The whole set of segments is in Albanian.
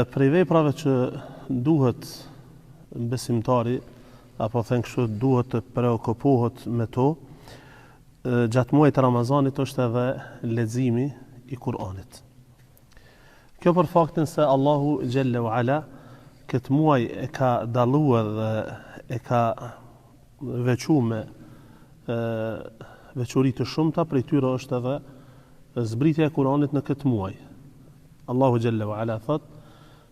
Prej veprave që duhet besimtari apo thënë kështu duhet të preokupohet me to gjatë muajit të Ramazanit është edhe leximi i Kur'anit. Kjo për faktin se Allahu xhelle ue ala këtë muaj e ka dalluar dhe e ka veçu me veçori të shumta, prej tyre është edhe zbritja e Kur'anit në këtë muaj. Allahu xhelle ue ala thot: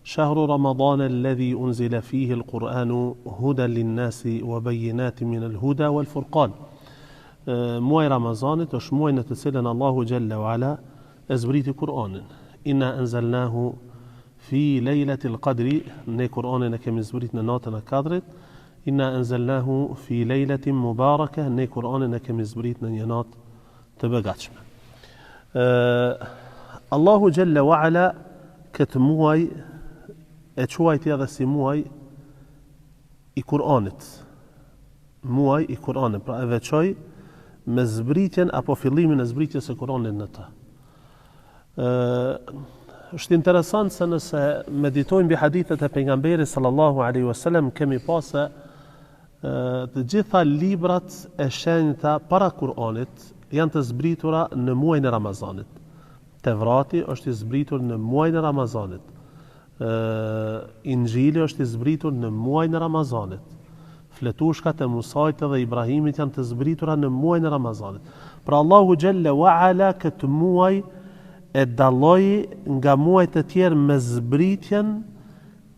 "Shahru Ramadan alladhi unzila fihi al-Qur'anu hudan lin-nasi wa bayyinatin min al-huda wal-furqan." Muaji i Ramazanit është muaj në të cilën Allahu xhelle ue ala e zbriti Kur'anin. Inna anzalnahu fi lejletil qadri, ne Kur'anin e kemi zbrit në natën e Kadrit. Inna anzalnahu fi lejletin mubaraka, ne Kur'anin e kemi zbrit në një natë të begatshme. Ë Allahu xhelle ue ala këtë muaj e quajti edhe si muaj i Kur'anit. Muaj i Kur'anit, pra e veçoi me zbritjen apo fillimin e zbritjes së Kur'anit në të. Ë është interesant se nëse meditojmë mbi hadithet e pejgamberit sallallahu alaihi wasallam kemi pa se Të gjitha librat e shenjta para Kur'anit janë të zbritura në muajin e Ramazanit. Tevrati është i zbritur në muajin e Ramazanit. Inxhili është i zbritur në muajin e Ramazanit. Fletushkat e Musait dhe Ibrahimit janë të zbritura në muajin e Ramazanit. Pra Allahu xhelle ue ala këtë muaj e dalloi nga muajt e tjerë me zbritjen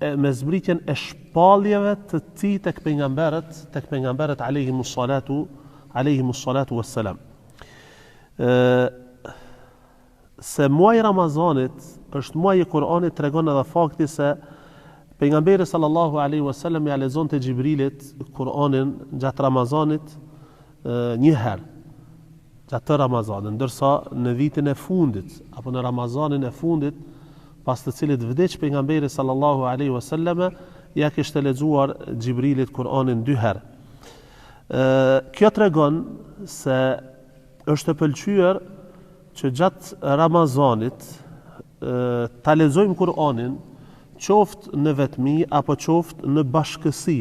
e me zbritjen e shpalljeve të tij tek pejgamberët, tek pejgamberët alejhimus salatu, alejhimus salatu wassalam. Ë se muaji i Ramazanit është muaji i Kur'anit tregon edhe fakti se pejgamberi sallallahu alaihi wasallam ia lexonte Xhibrilit Kur'anin gjatë Ramazanit një herë gjatë tërë Ramazanit, ndërsa në vitin e fundit apo në Ramazanin e fundit, pas të cilit vdiq pejgamberi sallallahu alaihi wasallam, ia kishte lexuar Xhibrilit Kur'anin dy herë. Ë kjo tregon se është e pëlqyer që gjatë Ramazanit ta lexojmë Kur'anin qoftë në vetmi apo qoftë në bashkësi,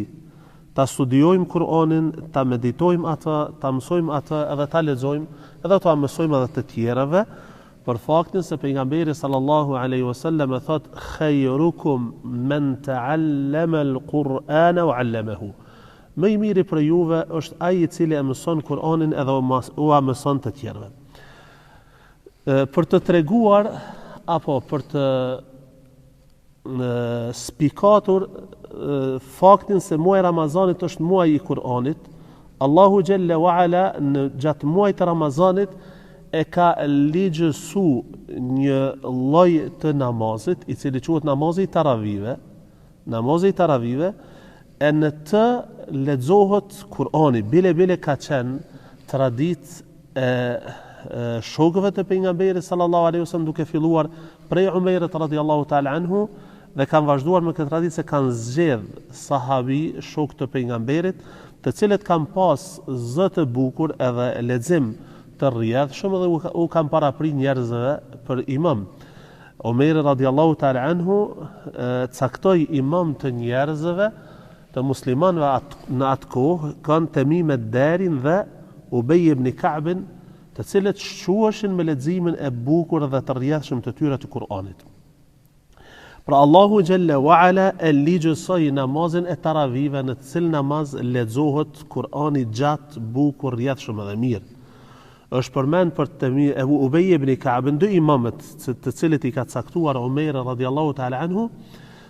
ta studiojmë Kur'anin, ta meditojmë atë, ta mësojmë atë edhe ta lexojmë, edhe t'ua mësojmë edhe të tjerëve, për faktin se pejgamberi sallallahu alaihi wasallam e thotë khayrukum men ta'allama al-Qur'ana wa 'allamahu. Më i miri prej juve është ai i cili e mëson Kur'anin edhe ua mëson të tjerëve. Për të treguar apo për të spikatur faktin se muaji i Ramazanit është muaji i Kur'anit, Allahu xhelle ue ala në gjatë muajit të Ramazanit e ka ligjësu një lloj të namazit, i cili quhet namazi i taravive, namazi i taravive, e në të lexohet Kur'ani, bile bile ka qenë traditë e shokëve të pejgamberit sallallahu alaihi wasallam duke filluar prej Umerit radiallahu ta'ala anhu dhe kanë vazhduar me këtë traditë se kanë zgjedh sahabi shokë të pejgamberit, të cilët kanë pas zë të bukur edhe lexim të rrjedhshëm dhe u kanë parapri njerëzve për imam. Omeri radiallahu ta'ala anhu caktoi imam të njerëzve të muslimanëve at, në atë kohë kanë Temim ed-Darin dhe Ubej ibn Ka'bin, të cilët shquheshin me leximin e bukur dhe të rrjedhshëm të tyre të Kur'anit. Pra Allahu xhelle ue ala e ligjësoi namazin e taravive në të cilin namaz lexohet Kur'ani gjatë, bukur, rrjedhshëm edhe mirë. Është përmend për Temi Ebu Ubej ibn Ka'bin, dy imamët të cilët i ka caktuar Omeri radiallahu ta'ala anhu,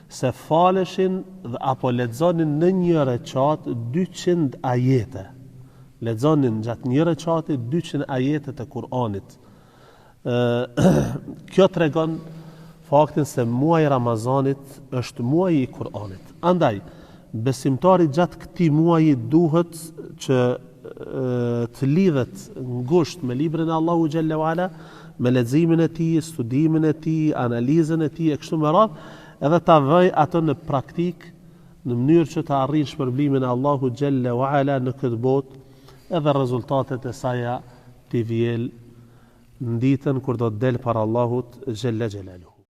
se faleshin dhe apo lexonin në një reqat 200 ajete. Lexonin gjatë një reqati 200 ajete të Kur'anit. Ë kjo tregon faktin se muaji i Ramazanit është muaji i Kur'anit. Andaj, besimtari gjatë këtij muaji duhet që të lidhet ngushtë me librin e Allahu xhelle ue ala, me leximin e tij, studimin e tij, analizën e tij e kështu me radhë, edhe ta vëjë atë në praktikë në mënyrë që të arrijë shpërblimin e Allahu xhelle ue ala në këtë botë, edhe rezultatet e saja t'i vjel në ditën kur do të del para Allahut xhelle xhelaluhu.